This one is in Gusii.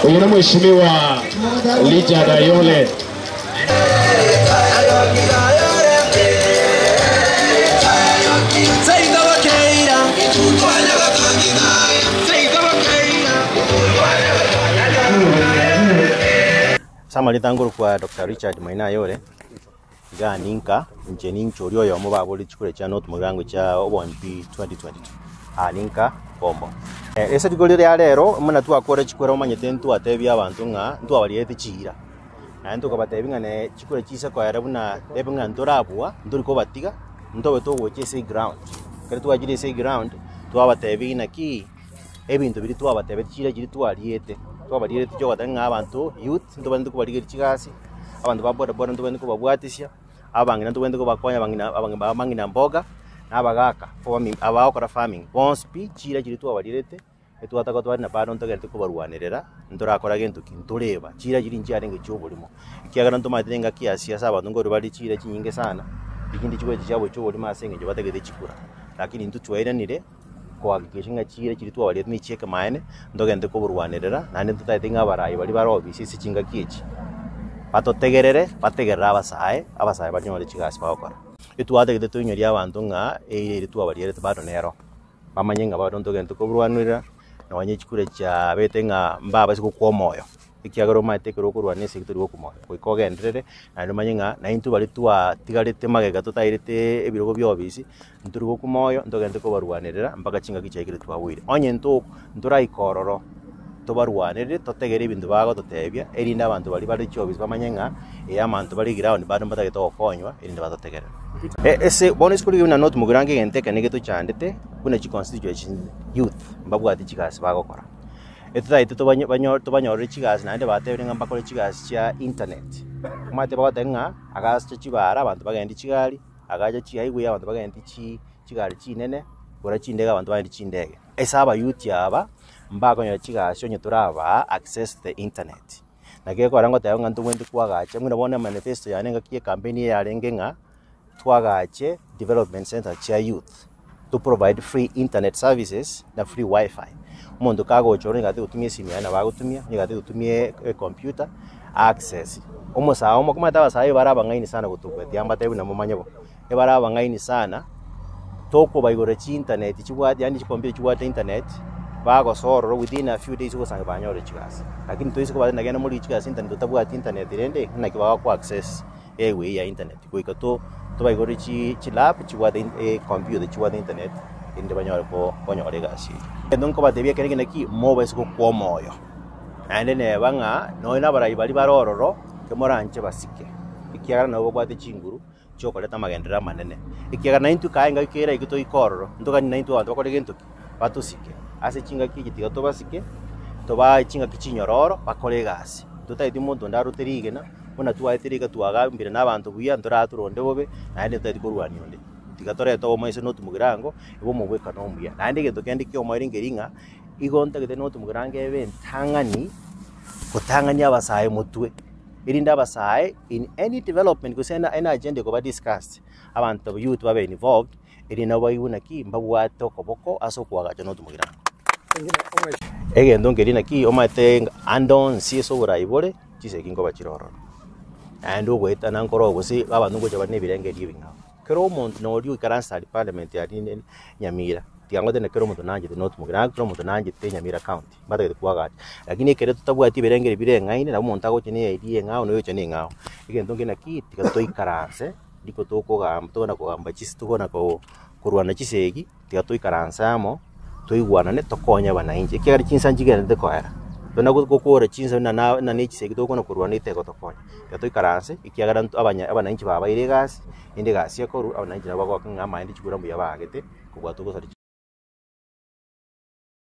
Oyo nomweshimiwa Richard Ayole. Ase amarieta nkorokwa Doctor Richard Maina Ayore, iga ninka, inche ninche oria oyomo baborire chikura chia North Mugirango chia obo MP 2022, aa ninka Bombo. Ase riko riria rero, buna twakora chikura omanyete ntwatebia abanto ng'a ntwabarierete chiira, naende tokabatebia ng'a ne chikura chiise koera buna ebe ng'a ntorabua, ntori kobatiga, ntobe togocha ase eground. Ekero twachire ase eground, twabatebia naki. Ebinto biria twabatebetie chiira chiria twariete, twabarierete chiogoteba ng'a abanto youth ntobwenerete kobarigeria chigasi, abanto ba boda boda ntobwenerete kobabwatisia, abang'ina ntobwenerete kobakonya abang'ina abang'ina ba mang'ina mboga, na abagaka farming abagokora farming, bonsi pi chiira chiria twabarierete, etwataka tware na bado ntogenderete kobarwanerera, ntorakora gento ki, ntoreba, chiira chiria nchiarenge chia oborimo. Ekiagera ntomaete engaki ya siasa abanto nkorwa bare chiira chinyinge sana, echinde chigocha chiabochia oborimo ase eng'encho batagete chikura, lakini intwe twairanire. Kohakikisha ng'a chiira chiria twabariete ne chi'ekemaene, ntogente koborwanerera, naende ntotagete ng'a abarai baria bare obisi ase chingaki echi, batotegerere, bategerere abasae, abasae banyore chigasi bagokora. Etwatagete toinyorie abanto ng'a eira eria twabarierete bado nero, bamanye ng'a bado ntogente koborwanerera, nonye chikura chiabete ng'a mbabase gokwa omoyo. Ekiagera omanyete ekero okorwana esegi tori gokwa moyo, goika ogenderere, naende omanye ng'a naintwe baria twatigarete magega totairetee ebirogo bia obisi, ntori gokwa moyo, ntogende kobarwanerera mpaka chingaki chiaikire twaboire. Onye nto ntoraika ororo, tobarwanerere, totegere ebinto bagototebia, erinde abanto baria bare chiofisi bamanye ng'a ee amanto bare eground bado mbatagete gokonywa, erinde batotegerere. Ase bono isiko riria buna North Mugirango egento eke nigetochandete, buna chiconstituency youth mbabwati chigasi bagokora. Etotagete tobanye banyo tobanyorere chigasi naende batebire ng'a mbakore chigasi chia internet. Omanyete bagoteba ng'a agache chibara abanto bagende chigari, agacha chihighway abanto bagende chi chigari chinene, gora chindege abanto bagende chindege. Ase abayouth aba, mbakonyora chigasi onye torabaa access to the internet. Naki ekogera ngoteba ng'a ntobwenerete koagacha buna bono emanifesto yane engaki ya ecampaign eyarenge ng'a, twagache development centre chia youth, to provide free internet services na free wifi. Omonto kagocha ororo nigo atagete gotumia esimi yaye nabo agotumia, nigo atagete gotumia ecomputer access. Omosae omo omanyete abasae bare abang'aini sana gotokwa tiga mbatebi buna momanye bo, ebare abang'aini sana, tokobaigorera chiinternet chibwate yaani chicomputer chibwate internet, bagosoa ororo within a few days ogosanga banyorire chigasi. Lakini toise kobatebia nagende morigie chigasi internet otabwati internet rende, naki bagoko access. Eway ya internet goika to tobaigorere chi chilab chibwate ecomputer chibwate internet erinde banyore ko konyora egasi eyio. Egento nkobatebia ekere ekio naki, mobaise gokwa omoyo, naende neba ng'a nonye na abarai baria bare ororo, kemoranche basike, ekiagera nabo babwate chinguru chiokoreta amagenderero amanene. Ekiagera naintwe kae engaki kere aike toike ororo, ntoganie naintwe abanto bakore gento ki? Batosike. Ase chingaki echi tiga tobasike, tobae chingaki chinyororo, bakore egasi. Totageti monto onde arote rigena. Buna twaetire iga twagambire nabanto buya, ntorature onde bobe, naende ntotageti korwania onde. Tiga torete obomo ase North Mugirango, ebe omobwekano omuya. Naende egento kende ki'omoerio nkeri ng'a, igo ntagete North Mugirango ebe entang'ani, gotang'ania abasae motwe, erinde abasae in any development gose any any agenda ekoba discussed, abanto youth babe involved, erinde nabo baigwe naki mbabwate okoboko ase okoagacha North Mugirango. Egento nkeri naki omanyete ande onsi ase oborai bore. Chisegi nkoba chire ororo, naende ogoetana nkoro gose abanto ngocha bare na ebirengererio ebing'ao. Kera omonto na oria oikaranse aria parliament aria ne Nyamira, tiga ngotebi na kera omonto nanchete North Mugirango, kera omonto nanchete Nyamira county, mbatagete koagacha. Lakini ekero totabwati ebirengererio bireng'aine nabo omonto agocha na eidea eng'ao na oyocha na eng'ao. Egento nkeri naki, tiga toikaranse riko tokogamba tokona kogamba chisi tokona ko korwana chisegi. Tiga toikaranse amo, toigwanane, tokonye abananchi, ekiagera chinsa nchigenderete koera. Tona gokora chinsa buna na buna ne chisegi tokona korwa nete egotokonya. Tiga toikaranse, ekiagera nto abanya abananchi babaire egasi, naende egasi ekorwa, abananchi nabo bagoaka ng'a amaene chikura mbuya baagete, kobua togosaria.